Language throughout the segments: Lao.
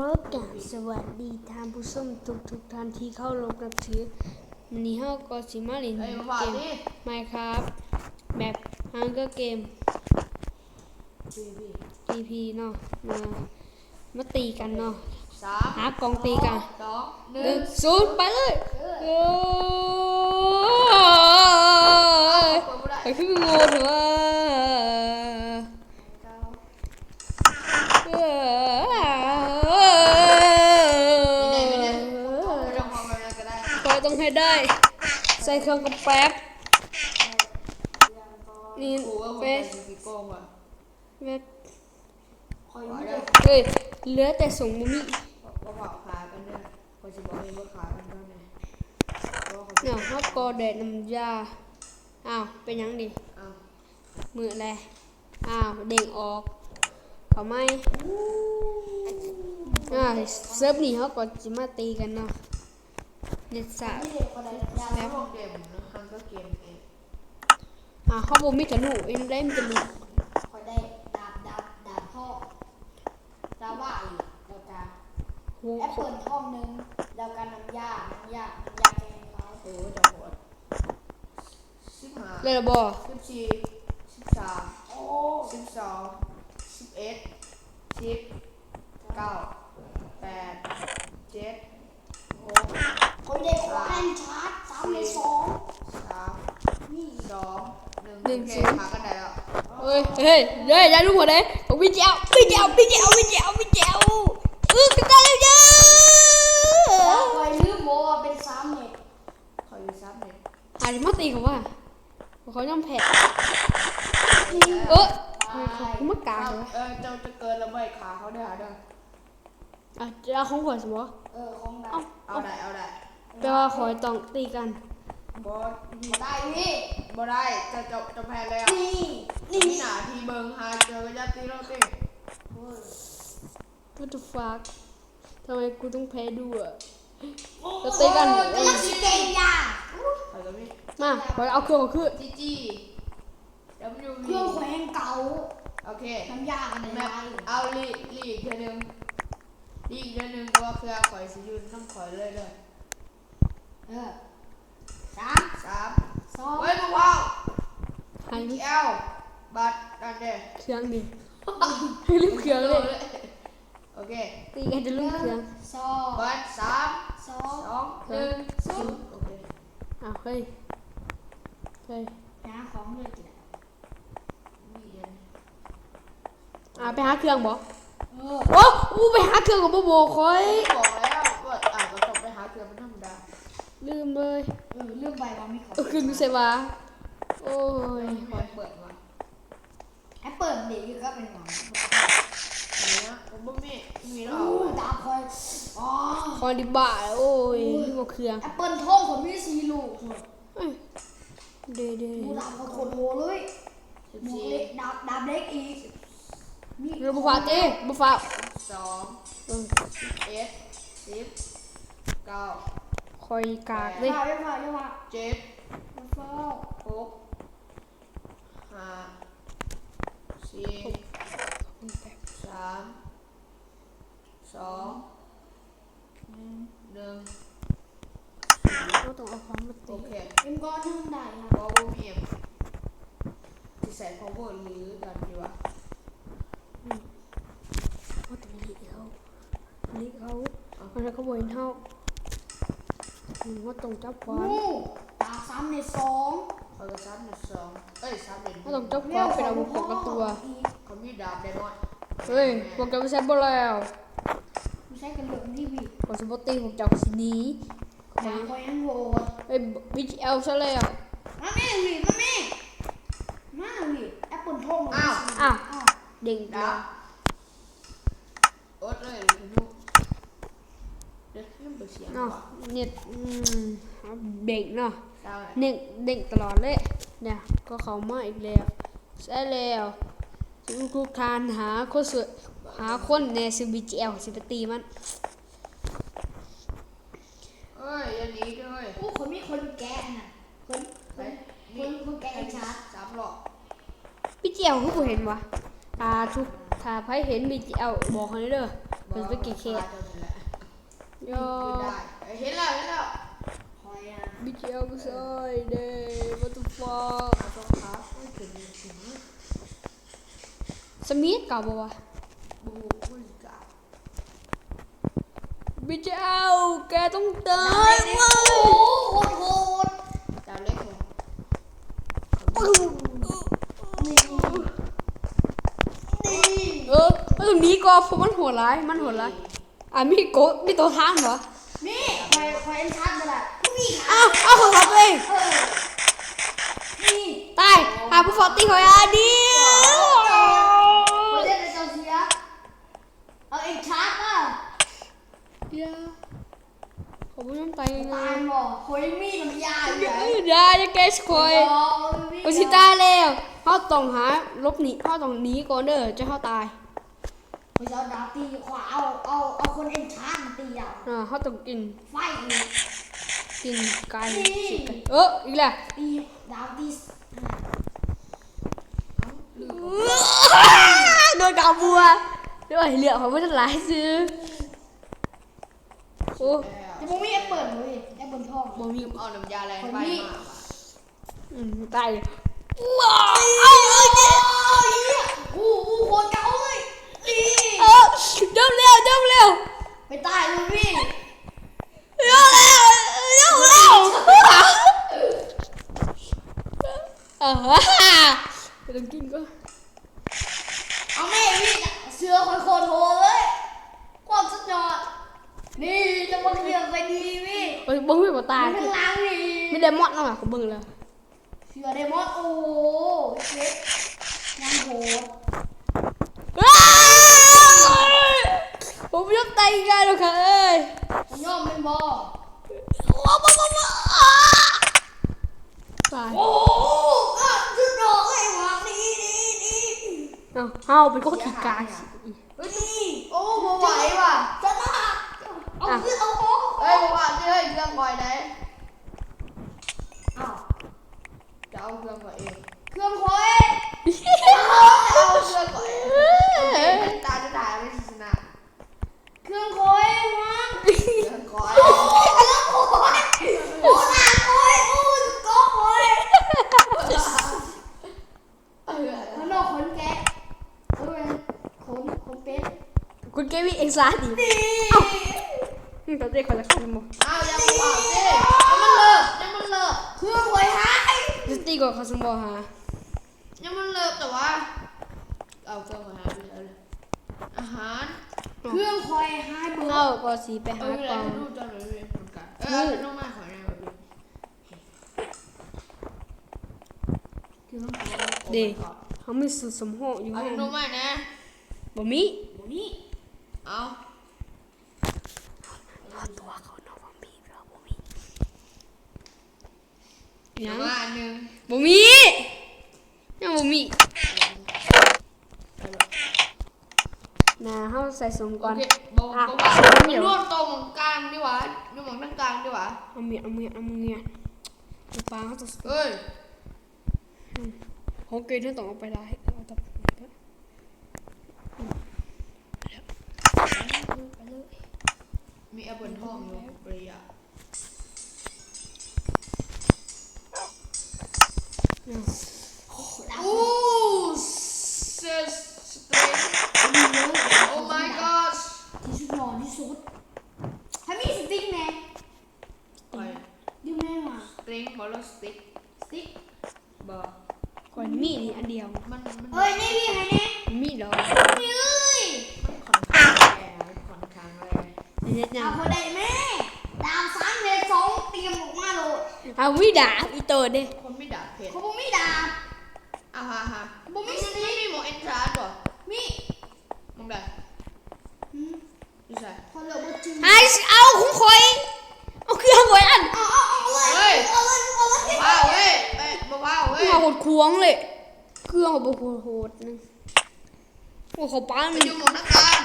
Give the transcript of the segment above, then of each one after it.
ຂໍກາບສະຫວັດດີທ່ານຜູ້ຊົມທຸກໆທ່ານທີ່ເຄົາລົບນັບຖື. ມື້ນີ້ເຮົາກໍຊິມາຫຼິ້ນເກມ Minecraft ແບບ Hunger Game PVP ເນາະ ມາ ມາຕີກັນເນາະ. ຫາກອງຕີກັນ. ໜຶ່ງ ສູນ ໄປເລີຍ. ເອີ ຂ້ອຍຄືໂງ່ແທ້ວະ. ຂ້ອຍຕ້ອງເຮັດໄດ້. ໃສ່ເຄື່ອງກະແປັບ. ນີ້ ເຟສ ເອີຍ ເຫຼືອແຕ່ສົງບໍ່ມີ. ເນາະ ເຮົາກໍໄດ້ນ້ຳຢາ. ອ້າວ ເປັນຫຍັງນີ້? ມື້ແລະ ອ້າວ ເດ້ງອອກ ເຂົ້າໃໝ່. ອາ ເສີບນີ້ເຮົາກໍຊິມາຕີກັນເນາະ. ເນັດສາດ ອາ ເຮົາບໍ່ມີທະນູ ເຮັດໄດ້ມີແຕ່ລູກ. ຂ້ອຍໄດ້ດາບ ດາບ ດາບທອງ ລາວາອີກ ແລ້ວກະແອັບເປິ້ນທອງໜຶ່ງ ແລ້ວກະນ້ຳຢາ ນ້ຳຢາ ນ້ຳຢາແກງເຮົາ. ໂອ້ ເຈົ້າໂຫດ. ສິບຫ້າ ໄດ້ແລ້ວບໍ່? ສິບສີ່ ສິບສາມ ໂອ້ ສິບສອງ ສິບເອັດ ສິບ ເກົ້າ ແປດ ເຈັດ ຫົກ ຂ້ອຍໄດ້ຂອງອັນຊາດ ສາມ ສອງ ສາມ ສອງ ໜຶ່ງ ໂອເຄ ຫາກັນໄດ້ແລ້ວ. ເຮີ້ຍ ເຮີ້ຍ ເຮີ້ຍ ຢ່າລຸມເຂົາເດ້. ວິແອວ ວິແອວ ວິແອວ ວິແອວ ວິແອວ ອື ກັນໄດ້ແລ້ວເດີ້. ຂ້ອຍລືມບອກວ່າເປັນສາມເມັດ. ຂ້ອຍຢູ່ສາມເມັດ. ອາ ມາຕີເຂົາວ່າ ເຂົາຍອມແພ້. ເອີ ເຂົາມາກາງ. ເອີ ເຈົ້າຈະເກີດແລ້ວບໍ່ໃຫ້ຂ້າເຂົາເດີ ເດີ. ອາ ຈະເອົາຂອງຂ້ອຍຊັ້ນບໍ? ເອີ ຂອງນາຍ ເອົາໄດ້ ເອົາໄດ້. ແປວ່າຂ້ອຍຕ້ອງຕີກັນ. ບໍ່ ບໍ່ໄດ້ ບໍ່ໄດ້ ເຈົ້າ ເຈົ້າ ເຈົ້າແພ້ແລ້ວ. ນີ້ ນີ້ ມີໜ້າທີ່ເບິ່ງ ຫາເຈີກໍຢ່າຕີລາວຕິ. What the fuck? ທຳໄມກູຕ້ອງແພ້ດ້ວຍ? ເຮົາເຕະກັນ. ໂອ້ຍ ເອີ ເຈົ້າຊິເຕະຢາກ. ມາ ຂ້ອຍເອົາເຄື່ອງຂ້ອຍຄືນ. ຈີຈີ ດັບເບິນຢູວີ ເຄື່ອງຂ້ອຍແຮ່ງເກົ່າ. ໂອເຄ ນ້ຳຢາອັນໃດ? ເອົາ ລີກ ລີກເທື່ອໜຶ່ງ ລີກເທື່ອໜຶ່ງ ແຕ່ວ່າເຄື່ອງຂ້ອຍຊິຢູ່ນຳຂ້ອຍເລີຍເດີ. ເອີ ສາມ ສາມ ສອງ ເຮີ້ຍ ບໍ່ເວົ້າ. ໃຫ້ ແອວ ບັດນັ້ນເດ້ ເຄື່ອງນີ້ ລືມເຄື່ອງເລີຍ. ໂອເຄ ຕີກັນຈົນລືມເຄື່ອງ. ສອງ ບັດ ສາມ ສອງ ໜຶ່ງ ສູນ. ໂອເຄ ອ້າວ ເຮີ້ຍ ເຮີ້ຍ ຫາຂອງເລີຍ. ອ່າ ໄປຫາເຄື່ອງບໍ? ເອີ ໂອ້ ໄປຫາເຄື່ອງກໍບໍ່ບອກຂ້ອຍ. ບອກແລ້ວວ່າ ອ່າ ກໍຕ້ອງໄປຫາເຄື່ອງເປັນທຳມະດາ. ລືມເລີຍ. ເອີ ລືມໄປວ່າມີຂອງ. ເອີ ຄືຢູ່ໃສວະ? ໂອ້ຍ ເປີດວ່າ ແອັບເປິ້ນເດ ຢູ່ກັບແມ່ນຫຍັງ? ອັນເນີ້ຍ ບໍ່ມີ ມີແລ້ວ. ໂອ້ ດາບຂ້ອຍ ອໍ ຂ້ອຍໄດ້ບ້າ. ໂອ້ຍ ລືມເອົາເຄື່ອງ. ແອັບເປິ້ນທອງຂ້ອຍມີສີ່ລູກ. ເອີ ເດ ເດ ໂອ້ ດາບຂ້ອຍໂຄດໂຫດເລີຍ. ສິບສີ່ ໝວກເຫຼັກ ດາບ ດາບເຫຼັກອີກ. ມີ ເອີ ບໍ່ຟ້າວເຕ້ ບໍ່ຟ້າວ. ສິບສອງ ເອີ ສິບເອັດ ສິບ ເກົ້າ ຂ້ອຍກາກເດ້. ຢ່າຟ້າວ ຢ່າຟ້າວ ຢ່າຟ້າວ. ເຈັດ ຢ່າຟ້າວ. ຫົກ ຫ້າ ສີ່ ສາມ ສອງ ໜຶ່ງ ໜຶ່ງ. ເຮົາຕ້ອງເອົາຂອງມາຕີ. ໂອເຄ ເອັມກໍຍັງໄດ້. ບໍ່ ບໍ່ມີເອັມ. ຊິໃຊ້ພາວເວີຫຼືດາບດີວະ? ອືມ ເຮົາຕ້ອງລີກເອົາ ລີກເອົາ. ເອົາ ອັນນັ້ນເຂົາບໍ່ເຫັນເຮົາ. ອືມ ເຮົາຕ້ອງຈັບຂວານ. ໂອ້ ດາບສາມເມັດສອງ. ຂ້ອຍກໍສາມເມັດສອງ ເອີຍ ສາມເມັດ. ເຮົາຕ້ອງຈັບຂວານເປັນອາວຸດປ້ອງກັນຕົວ. ຂ້ອຍມີດາບໄດມອນ. ເຮີ້ຍ ພວກເຈົ້າໄປໃສເບິດແລ້ວ? ຢູ່ໃສກັນເບິດ? ມັນທີວີ ຂ້ອຍຊິບໍ່ຕີພວກເຈົ້າ ຂ້ອຍຊິໜີ. ດາບຂ້ອຍຍັງໂຫດ. ເອີຍ ບີຈີແອວຊະແລ້ວ. ມາແມ່ ວີ ມາແມ່ ມາວີ ແອັບເປິ້ນທອງ. ອ້າວ ອ້າວ ເດ້ງ. ດາບ ອົດເລີຍ ເນາະ ເນັດ ອືມ ເດ້ງເນາະ ເນັດເດ້ງຕະຫຼອດເລີຍ. ເນຍ ກໍເຂົ້າມາອີກແລ້ວ. ໃຊ້ແລ້ວ ທຸກໆທ່ານ ຫາຄົນຊ່ວຍ ຫາຄົນແດ່ຊື່ບີຈີແອວ ຊິໄປຕີມັນ. ເອີຍ ຢ່າໜີເດີ້ເຮີ້ຍ. ໂອ້ ຂ້ອຍມີຄົນແກະຫັ້ນນະ ຄົນ ໄປ ຄົນ ຄົນແກະໄອ້ຊາດ ສາມຮອບ. ບີຈີແອວຄືບໍ່ເຫັນວະ? ຖ້າທຸກ ຖ້າໃຜເຫັນບີຈີແອວ ບອກໃຫ້ເດີ້. ເພິ່ນໄປແກ້ແຄ້ນ. ເອີ ເຫັນແລ້ວ ເຫັນແລ້ວ. ບິດເອົາຊອຍເດ້ what the fuck. ສະມິດກະບໍ່ວ່າ ບໍ່ຮູ້ຄືກັນ. ບິດເອົາ ແກຕ້ອງຕາຍ. ໂອ້ໂຫ ໂຫດໆ. ເອີ ເອີ ໜີກ່ອນ ເພາະມັນໂຫດຫຼາຍ ມັນໂຫດຫຼາຍ. ອ່າ ມີໂກ ມີໂຕທາງບໍ່? ມີ ຂ້ອຍ ຂ້ອຍເອັນຊານບໍ່ໄດ້. ມີ ອ້າວ ເອົາ ຂ້ອຍເຂົ້າໄປເອງ. ເອີ ມີ ຕາຍ. ຫາຜູ້ຟອດຕີຂ້ອຍ ອາດີ. ຂ້ອຍເຮັດໃຫ້ເຈົ້າເສຍ. ເອົາເອັນຊານມາ. ຢ່າ ຂ້ອຍບໍ່ຍອມຕາຍງ່າຍໆ. ຕາຍບໍ່? ຂ້ອຍມີນ້ຳຢາຢູ່. ເອີ ຢ່າ ຢ່າແກ້ຂ້ອຍ. ຂ້ອຍຊິຕາຍແລ້ວ. ເຮົາຕ້ອງຫາ ຫຼົບໜີ ເຮົາຕ້ອງໜີກ່ອນເດີ ຈະເຮົາຕາຍ. ຂ້ອຍຊິເອົາດາບຕີ ຂ້ອຍເອົາ ເອົາ ເອົາຄົນເອັນຊານຕີເອົາ. ອ່າ ເຮົາຕ້ອງກິນໄຟອີກ ກິນໄກ່. ນີ້ ເອີ ອີກແລ້ວ ຕີດາບຕີ. ໂດນກາບົວ. ໂອ້ຍ ເລືອດຂ້ອຍບໍ່ທັນຫຼາຍຊື່. ໂອ້ ແຕ່ບໍ່ມີແອັບເປິ້ນເວີຍ ແອັບເປິ້ນທອງ. ບໍ່ມີ ເອົານ້ຳຢາແລ່ນໄຟມາ. ອືມ ຕາຍ. ວ້າວ ເອົາ ເອົາ ເອົາ ເອົາ ໂອ້ໂຫ ໂຄດເກົ່າເລີຍ. ເອີ ຈົບແລ້ວ ຈົບແລ້ວ. ໄປຕາຍເລີຍພີ່. ຈົບແລ້ວ ຈົບແລ້ວ. ອາ ໄປຕ້ອງກິນກ່ອນ. ເອົາແມ່ວິ ເສືອຂ້ອຍໂຄດໂຫດເລີຍ ຄວາມສຸດຍອດ. ນີ້ ຈະມາເຄື່ອງໄປດີວິ. ເອີຍ ເບິ່ງວິບໍ່ຕາຍ ຂ້າງຫຼັງນີ້ ມີໄດມອນນຳຫວາ ຂ້ອຍເບິ່ງແລ້ວ. ເສືອໄດມອນ ໂອ້ໂຫ ເຈັບ ຍັງໂຫດ. ອ້າ ບໍ່ຍອມຕາຍງ່າຍດອກຂ້າເອີຍ. ບໍ່ຍອມແມ່ນບໍ່? ຕາຍ. ໂອ້ໂຫ ສຸດຍອດເລີຍຫວ່າ ນີ້ ນີ້ ນີ້. ເອົ້າ ເຮົາເປັນຄົນຂີ້ກາກ. ເຮີ້ຍ ໂອ້ ບໍ່ໄຫວວ່ະ ຊະນະ. ເອົາ ເອົາ ເອົາ ເອີຍ ບໍ່ວ່າເລີຍ ເຄື່ອງຂ້ອຍໃດ. ເອົ້າ ຈະເອົາເຄື່ອງຂ້ອຍເອງ ເຄື່ອງຂ້ອຍ. ເອົາເຄື່ອງຂ້ອຍເອງ ຕາສຸດທ້າຍມັນຊິຊະນະ. ເຄື່ອງຂ້ອຍຫວາ ເຄື່ອງຂ້ອຍ ເຄື່ອງຂ້ອຍ ໂອ້ ໜ້າຂ້ອຍ ໂອ້ ກອກຂ້ອຍ. ເອີ ມັນນອກຂົນແກະ ເອີ ຂົນ ຂົນເປັດ ຂົນແກະວິເອງຊາດີ. ນີ້ ເອົ້າ ອືມ ຕອນເດັກຂ້ອຍລະຄັນບໍ່. ອ້າວ ຢ່າມາຫວາດເດ້ ຢ່າມາເລີບ ຢ່າມາເລີບ ເພື່ອຂ້ອຍຫາຍ. ສະຕິກ່ອນ ເຂົາສະບໍ່ຫາ ຍັງມັນເລີບ ແຕ່ວ່າ ເອົາເຄື່ອງມາຫາເລີຍ ອາຫານ ເຄື່ອງຂ້ອຍຫາຍເບີດ. ເຮົາກໍຊິໄປຫາກ່ອງ ເອີ ເອົາທະນູເຈົ້າເລີຍ ເອີ ເອົາທະນູມາ ຂໍແດ່ ເອີ ເດ້. ເຮົາມີສູດສຳຮອງຢູ່ ເອົາທະນູມາແດ່. ບໍ່ມີ ບໍ່ມີ ເອົາ ເຮົາຕົວະເຂົາເນາະ ບໍ່ມີ ເຮົາບໍ່ມີ. ຫຍັງ ມາອັນໜຶ່ງ ບໍ່ມີ ຍັງບໍ່ມີ. ນາ ເຮົາໃສ່ສຸມກ່ອນ. ໂອເຄ ບໍ່ ອ່ະ ບໍ່ວ່າ ມັນລວມໂຕໝ່ອງກາງດີຫວາ ຢູ່ໝ່ອງກາງດີຫວາ. ເອົາເມຍ ເອົາເມຍ ເອົາເມຍ ປາເຮົາຕ້ອງ ເອີຍ ອືມ ຂອງເກດເຮົາຕ້ອງເອົາໄປຫຼາຍ ເອົາແຕ່ ອືມ ໄປເລີຍ ໄປເລີຍ ໄປເລີຍ. ມີແອັບເປິ້ນທອງຢູ່ ໄປເລີຍ. ໂອ້ ເຊສ ສະເຕັກ ໂອ້ມາຍກອດ ທີ່ສຸດຫຼໍ່ທີ່ສຸດ. ໃຜມີສະຕິກແດ່? ຂ້ອຍ ຢູ່ແມ່ນຫວາ ສະຕິກບໍ່ ຫຼື ສະຕິກ ສະຕິກ. ບໍ່ ຂ້ອຍມີນີ້ອັນດຽວ ມັນ ມັນ ເອີຍ ນີ້ ນີ້ໃຫ້ແດ່ ມີດອກ ນີ້ເອີຍ ມັນຂ້ອນຂ້າງແລ ມັນຂ້ອນຂ້າງແລ. ເຮັດຫຍັງ? ເອົາບໍ່ໄດ້ແມ່ ດາບສາມເຮັດສອງ ຕຽມອອກມາໂລດ. ເອົາ ມີດາບອີ່ໂຕເດ້ ຄົນມີດາບເພັດ ຂ້ອຍບໍ່ມີດາບ. ອາຮະ ບໍ່ມີສະຕິກ ມີໝໍເອັນຊານບໍ່? ມີ ໝ່ອງໃດ? ຢູ່ໃສ? ຂ້ອຍເລີກບໍ່ຈື່ ໃຫ້ເອົາຂອງຂ້ອຍ ເອົາເຄື່ອງຂ້ອຍອັນ ເອົາ ເອົາ ເອົາເລີຍ ເອີຍ ເອົາເລີຍ ເອົາເລີຍ. ວ້າວເວີຍ ເອີຍ ບໍ່ວ້າວເວີຍ ເອົາໂຄດຂວາງເລີຍ ເຄື່ອງເຮົາບໍ່ໂຄດໂຫດນະ. ໂອ້ ເຂົ້າໄປ ໄປຢູ່ໝ່ອງນັ້ນກ່ອນ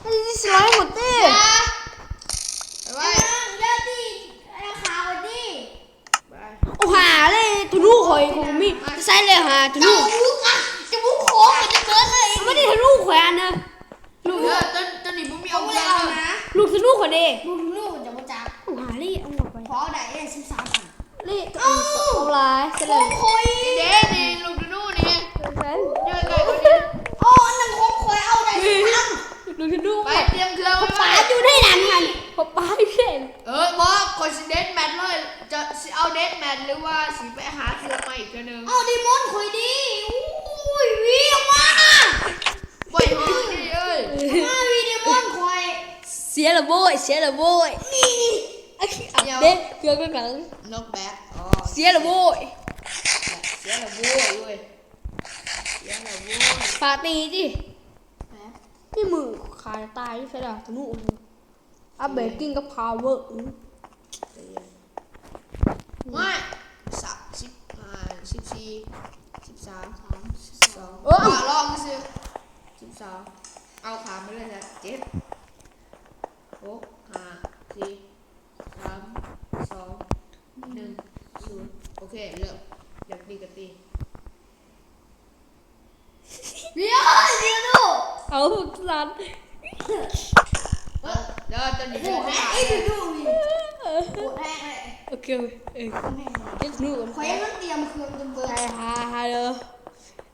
ມັນຊິສະໄລໝົດເດ້. ຢ່າ ໄປໄວ້ ຢ່າຕີ ຢ່າຂ້າຂ້ອຍຕິ. ໂອ້ ຫາເລີຍ ທະນູຂ້ອຍ ຂ້ອຍບໍ່ມີ. ໃສ່ເລີຍຫາທະນູ ຈະບຸກ ຈະບຸກຂອງ ຈະເບີດເລີຍ. ມັນໄດ້ທະນູຂ້ອຍອັນນະ ເດີ ຕົວ ຕົວນີ້ບໍ່ ເອົາບໍ່ໄດ້ເອົານະ ລູກທະນູຂ້ອຍເດ້ ລູກທະນູຂ້ອຍຈະບໍ່ຈັບ ເອົາຫາເລ ເອົາອອກໄປ ພໍເອົາໄດ້ເລີຍສິບສາມອັນ ເລ ເອົາ ເອົາຫຼາຍ ເສຍແລ້ວ ຂອງຂ້ອຍ ເດ້ນີ້ ລູກທະນູນີ້ ເອີ ເອີ ອັນນັ້ນຂອງຂ້ອຍ ເອົາໄດ້ສິບສາມ ລູກທະນູ ໄປຕຽມເຄື່ອງໄວ້ ປາຢູ່ໃນນັ້ນຫັ້ນ ປາຢູ່ໃນ ເອີ ບໍ່ ຂ້ອຍຊິເດັດແມັດເລີຍ ຈະຊິເອົາເດັດແມັດ ຫຼືວ່າຊິໄປຫາເຄື່ອງໃໝ່ອີກເທື່ອໜຶ່ງ ເອົາເດມອນຂ້ອຍເດ້ ໂອ້ຍ ຫວີອອກມາ ບໍ່ໃຫ້ຫາເດ້ເອີຍ ມາຫວີເດມອນຂ້ອຍ ເສຍລະໂວ້ຍ ເສຍລະໂວ້ຍ ນີ້ ເອົາເດ້ ເຄື່ອງຂ້າງຫຼັງ ນັອກແບັກ ອໍ ເສຍລະໂວ້ຍ ເສຍລະໂວ້ຍເວີຍ ເສຍລະໂວ້ຍ ປາຕີຕິ ແປັບ ນີ້ມືຂາຍຕາຍຢູ່ໃສລະ ທະນູ ອັບເບຣດກິ້ງກັບພາວເວີ ອື ວ້າຍ ສາມສິບຫ້າ ສິບສີ່ ສິບສາມ ສາມສອງ ເອີ ອ່າ ລອງຊື່ ສິບສອງ ເອົາຂ້າມໄປເລີຍນະ ເຈັດ ຫົກ ຫ້າ ສີ່ ສາມ ສອງ ໜຶ່ງ ສູນ ໂອເຄ ເລີ່ມ ຢາກຕີກໍຕີ ເດຍວ ເດຍວດູ ເອົາສັ່ນ ເອີ ເດີ ຕອນນີ້ ໂອ້ ເດີ ໂຫດແຮງເດຍວດູນີ້ ໂຫດແຮງເລີຍ ໂອເຄ ເອີ ເກັບໜູກ່ອນ ຂ້ອຍຍັງຕຽມເຄື່ອງຈົນເບີດ ໄດ້ ຫາ ຫາເດີ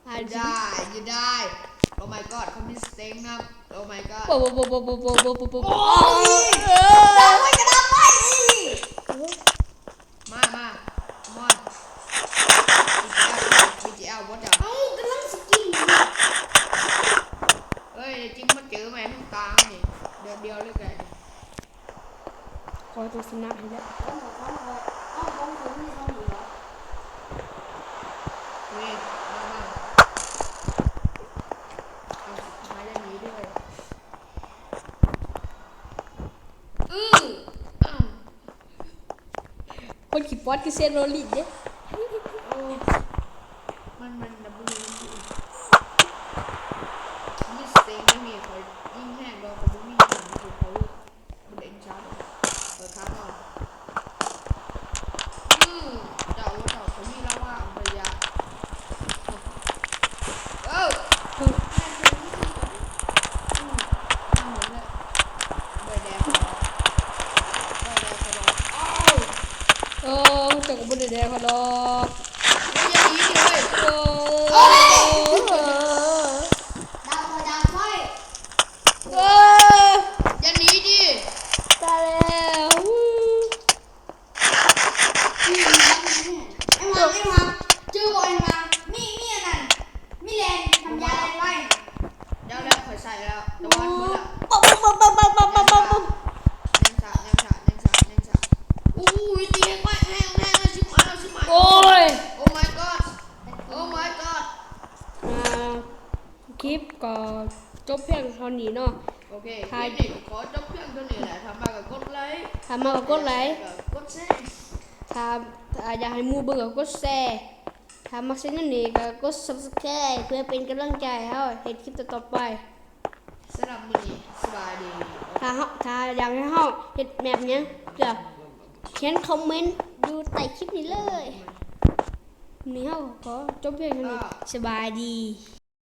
Hi, you die, you die. Oh my god, ເຂົາມີສະເຕັງນຳ Oh my god. ໂອ້ ໂອ້ຍ ດາວໄວ້ກໍດາວໄວ້ອີກ ມາ ມາ Come on. ບີຈີແອວ ບີຈີແອວ ບໍ່ຈັບ ເອົ້າ ກຳລັງຊິກິນຢູ່ ເອີຍ ຈິງມາເຈີແມ່ນຕາງນີ້ ດຽວໆເລີຍກໍໄດ້ ຂ້ອຍຕ້ອງຊະນະໃຫ້ໄດ້ ເວ ມາ ມາ ເອົາ ມາຢ່າໜີເດີ້ ອື ອ້າວ ຄົນຂີ້ປ້ອນຄືເຊໂນລິດເດ້ ໂອ້ ມັນ ມັນລະເບີດ ມັນຢູ່ ມີສະເຕັງບໍ່ມີ ຂ້ອຍຍິງແຮງດອກ ກໍບໍ່ມີຫຍັງຢູ່ ເຂົາ ບໍ່ໄດ້ຈັບ ເປີດຂາກ່ອນ ອື ເຈົ້າ ເຈົ້າ ເຂົາມີລາວາ ຂ້ອຍຢາກ ເອີ ອື ມາໝົດເລີຍ ບໍ່ໄດ້ແດກ ບໍ່ໄດ້ແດກ ເອົ້າ ໂອ້ ເຈົ້າກໍບໍ່ໄດ້ແດກຂ້ອຍດອກ ເຮີ້ຍ ຢ່າໜີເລີຍ ໂອ້ ໂອ້ຍ ດາວ ດາວໄຟ ເອີ ຢ່າໜີຕິ ຕາຍແລ້ວ ອືມ ໄອ້ຫວັງ ໄອ້ຫວັງ ຈື່ບໍ່ ໄອ້ຫວັງ ມີ ມີອັນນັ້ນ ມີແລ່ນ ນ້ຳຢາແລ່ນໄວ ດຽວແລ້ວ ຂ້ອຍໃສ່ແລ້ວ ຕະວັນໝົດແລ້ວ ປຶບ ປຶບ ປຶບ ປຶບ ປຶບ ປຶບ ປຶບ ຍັງສະ ຍັງສະ ຍັງສະ ຍັງສະ ອູ້ຍ ຕີແຮງໄວ ແຮງ ແຮງ ສິບ ມາແລ້ວ ສິບ ມາແລ້ວ ໂອ້ຍ Oh my god Oh my god ອ່າ ຄລິບກໍຈົບພຽງເທົ່ານີ້ເນາະ ໂອເຄ ຖ້າ ຄລິບນີ້ກໍຂໍຈົບພຽງເທົ່ານີ້ແຫຼະ ຖ້າມັກກໍກົດໄລ ຖ້າມັກກໍກົດໄລ ແຊ ກໍກົດແຊ ຖ້າ ຖ້າຢາກໃຫ້ໝູ່ເບິ່ງກໍກົດແຊ ຖ້າມັກເຊັ່ນນັ້ນນີ້ກໍກົດ Subscribe ເພື່ອເປັນກຳລັງໃຈໃຫ້ເຮົາເຮັດຄລິບຕໍ່ໆໄປ ສຳລັບມື້ນີ້ ສະບາຍດີ ຖ້າເຮົາ ຖ້າຢາກໃຫ້ເຮົາເຮັດແບບຫຍັງກໍຂຽນຄອມເມັນຢູ່ໃຕ້ຄລິບນີ້ເລີຍ ມື້ນີ້ເຮົາຂໍຈົບພຽງເທົ່ານີ້ ສະບາຍດີ.